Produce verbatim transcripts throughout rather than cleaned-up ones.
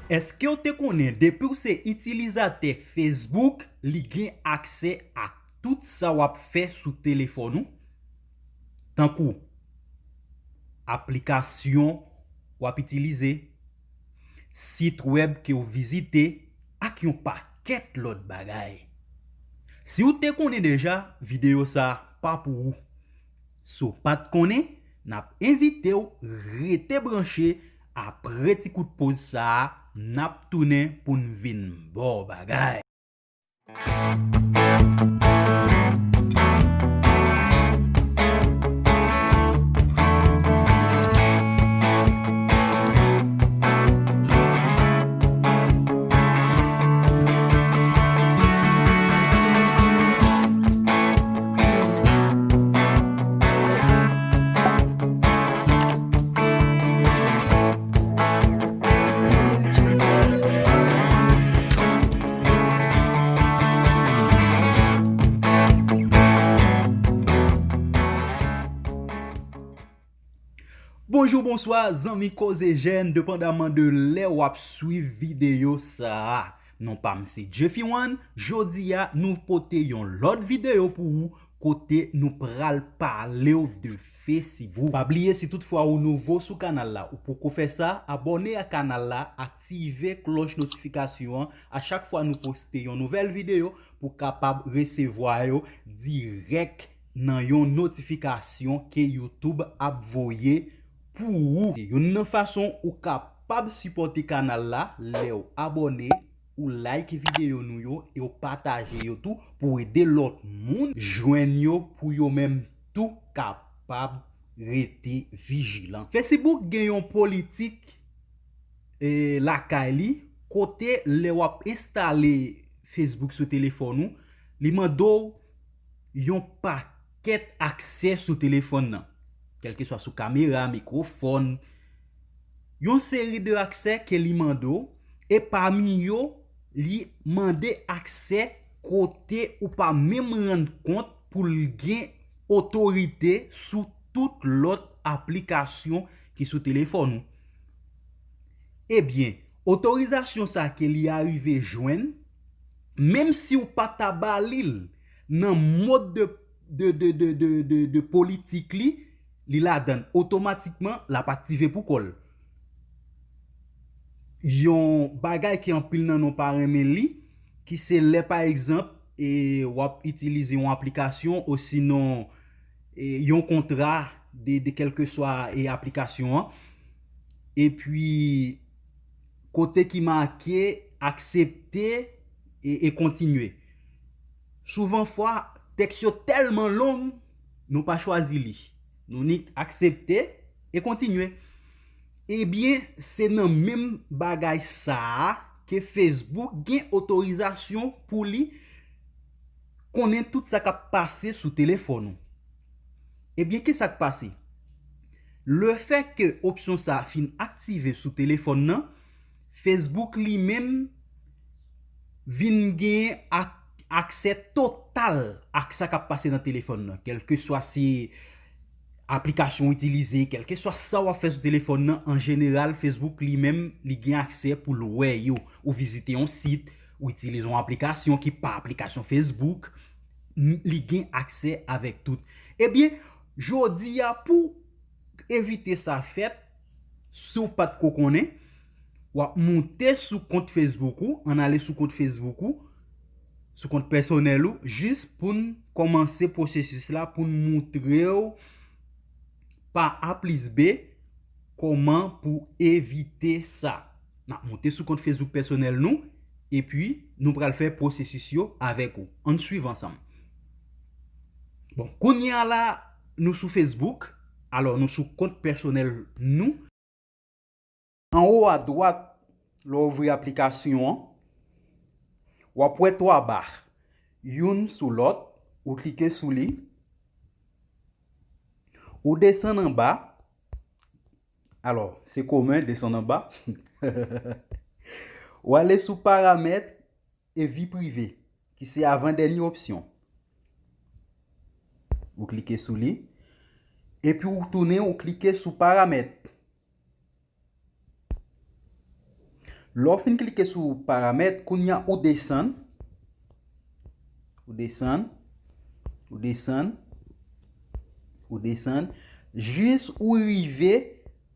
Èske w te konnen depi w se itilizatè Facebook, li gen aksè a tout sa w ap fè sou telefòn ou? Tankou aplikasyon w ap itilize, sit wèb ke w vizite, ak yon pakèt lòt bagay. Si w te konnen deja, videyo sa a pa pou ou. Si w pa t konnen, n ap envite w rete branche. Apre ti kout poz sa a, n ap tounen pou n vin ba w bagay. Bonjou, bonswa, zanmi Koze Jèn, depandaman de lè w ap swiv videyo sa a. Non pa m se Jeffy One. Jodi a, nou pote yon lòt videyo pou ou kote nou pral pale w de Facebook. Pa bliye, si toutfwa ou nouvo sou kanal la, ou poko fè sa, abòne a kanal la, aktive klòch notifikasyon an. A chak fwa nou poste yon nouvèl videyo, pou w kapab resevwa yo dirèk nan yon notifikasyon ke YouTube ap voye pou ou. Se youn nan fason ou kapab sipòte kanal la, lè w abòne, ou like videyo nou yo e w pataje yo tou pou ede lòt moun jwenn yo, pou yo menm tou kapab rete vijilan. Facebook gen yon politik, e, lakay li, kote lè w ap enstale Facebook sou telefòn ou, li mande w yon pakèt aksè sou telefòn nan. Kèlkeswa sou kamera, mikwofòn, yon seri de aksè ke li mande w, e pami yo, li mande aksè kote ou pa menm rann kont pou l gen otorite sou tout lòt aplikasyon ki sou telefòn ou. Ebyen, otorizasyon sa ke li arive jwenn, menm si w pa ta ba li l nan mòd de, de, de, de, de, de, de politik li, li ladan l, otomatikman, l ap aktive pou kò l. Yon bagay ke anpil nan nou pa renmen li, ki se lè, pa egzanp, e, w ap itilize yon aplikasyon osinon, e, yon kontra de, de kèlkeswa, e, aplikasyon an, epi kote ki make aksepte e, e kontinye. Souvan fwa, tèks yo tèlman long, nou pa chwazi li. Nou nik aksepte e kontinye. Ebyen, se nan menm bagay sa a ke Facebook gen otorizasyon pou li konnen tout sa k ap pase sou telefòn ou. Ebyen, ki sa k pase? Lefètke opsyon sa a fin aktive sou telefòn nan, Facebook li menm vin gen ak-, aksè total ak sa k ap pase nan telefòn nan. Kèlkeswa se aplikasyon w itilize, kèlkeswa sa w ap fè sou telefòn nan, an jeneral, Facebook li menm, li gen aksè pou l wè yo. Ou vizite yon sit, ou itilize yon aplikasyon ki pa aplikasyon Facebook, m-, li gen aksè avèk tout. Ebyen, jodi a, pou evite sa fèt, si w pa t ko konnen, w ap moute sou kont Facebook ou, ann ale sou kont Facebook ou, sou kont pèsonèl ou, jis pou n kòmanse pwosesis la, pou n moutre w pa A plis B kòman pou evite sa. N ap moute sou kont Facebook pèsonèl nou, epi nou pral fè pwosesis yo avèk ou. Ann swiv ansanm. Bon, kounye a la, nou sou Facebook. Alò, nou sou kont pèsonèl nou. Anwo adwat, lè w ouvri aplikasyon an, w ap wè twa ba, youn sou lòt, ou klike sou li, ou desann anba, alò, se komen, desann anba, w ale sou paramèt e vi prive, ki se avan dènye opsyon. Ou klike sou li, epi ou tounen, ou klike sou paramèt. Lè w fin klike sou paramèt, kounye a ou desann, ou desann, ou desann, ou desann, jis ou rive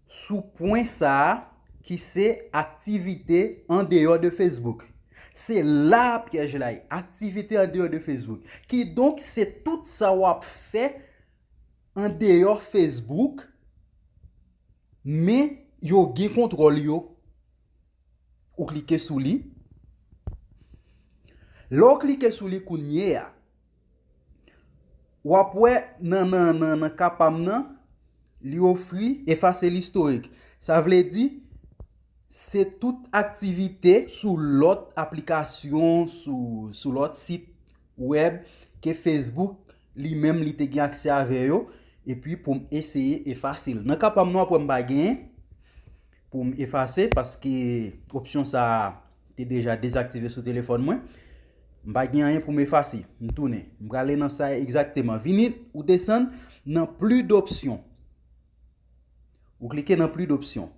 sou pwen sa a ki se aktivite andeyò de Facebook. Se la pyèj la ye, aktivite andeyò de Facebook. Kidonk, se tout sa w ap fè andeyò Facebook, men yo gen kontwòl yo. Ou klike sou li. Lè w klike sou li kounye a, w ap wè nan, nan, nan, nan ka pa m nan, li ofri efase listorik. Sa vle di, se tout aktivite sou lòt aplikasyon, sou, sou lòt sit wèb ke Facebook li menm li te gen aksè avè yo, epi pou m eseye efase l. Nan ka pa m nan, w ap wè m pa genyen pou m efase, paske opsyon sa a te deja dezaktive sou telefòn mwen. M pa gen anyen pou m efase. M tounen. M prale nan sa egzakteman. Vini, ou desann nan plis dopsyon. Ou klike nan plis dopsyon.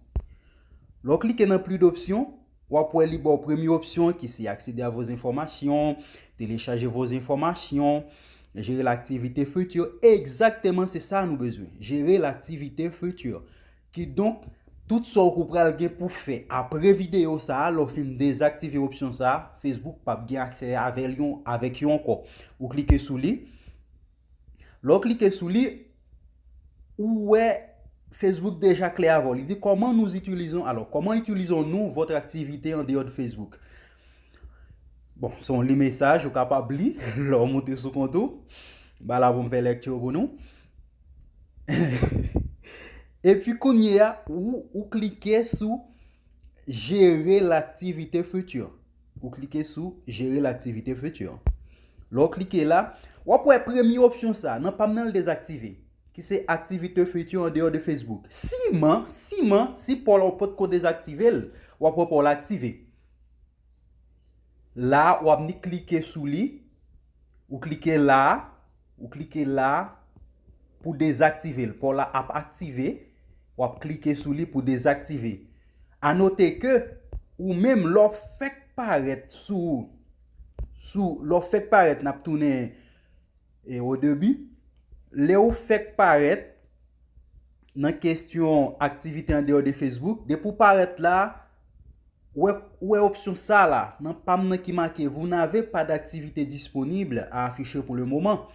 Lè w klike nan plis dopsyon, w ap wè li ba w premye opsyon ki se accéder à vos informations, télécharger vos informations, gérer l'activité future. Egzakteman se sa nou bezwen. Jere laktivite fiti. Kidonk, tout sa w pral gen pou fè apre videyo sa a, lè w fin dezaktive opsyon sa a, Facebook p ap gen aksè avè l yon, avèk yo ankò. Ou klike sou li. Lè w klike sou li, ou wè Facebook deja klè avè w. Li di, comment nous utilisons, alors, comment utilisons-nous votre activité en dehors de Facebook? Bon, se yon li mesaj, ou kapab li lè w moute sou kont ou. M pa la pou m fè lèkti pou nou. Epi kounye a, ou, ou klike sou gérer l'activité future. Ou klike sou gérer l'activité future. Lè w klike la, w ap wè premye opsyon sa, nan pa m nan l dezaktive, ki se activité future en dehors de Facebook. Siman, siman, si pa w la ou potko dezaktive l, w ap wè pa w la aktive. La, w ap ni klike sou li, ou klike la, ou klike la pou dezaktive l. Pa w la ap aktive, w ap klike sou li pou dezaktive. A note ke ou menm lè w fèk parèt sou, sou, lè w fèk parèt, n ap tounen e o debi, lè w fèk parèt nan kesyon aktivite andeyò de Facebook, depi w parèt la, ou wè, ou wè opsyon sa la, nan pa m nan ki make, vous n'avez pas d'activité disponible à afficher pour le moment.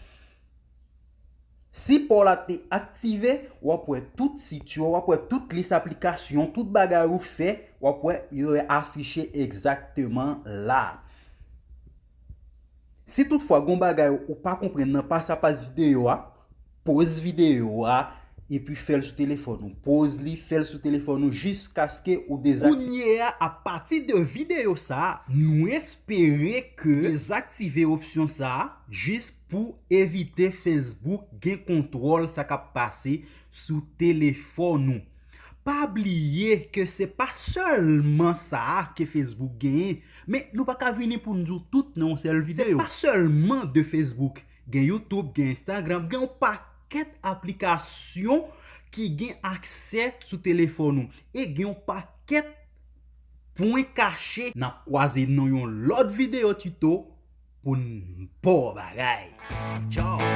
Si pa w la te aktive, w ap wè tout sit yo, w ap wè tout lis aplikasyon, tout bagay ou fè, w ap wè yo afiche egzakteman la. Si toutfwa gon bagay ou pa konprann nan pas a pas videyo a, poz videyo a, epi fè l sou telefòn ou. Poz li, fè l sou telefòn ou jiskaske ou dezaktive. Kounye a, apati de videyo sa a, nou espere ke dezaktive opsyon sa a jis pou evite Facebook gen kontwòl sa k ap pase sou telefòn ou. Pa bliye ke se pa sèlman sa a ke Facebook genyen, men nou pa ka vini pou n di w tout nan yon sèl videyo. Se pa sèlman de Facebook. Gen YouTube, gen Instagram, gen yon pakèt aplikasyon ki gen aksè sou telefòn ou. E gen yon pakèt pwen kache. N ap kwaze nan yon lòt videyo tito pou n ba w bagay. Tchaw!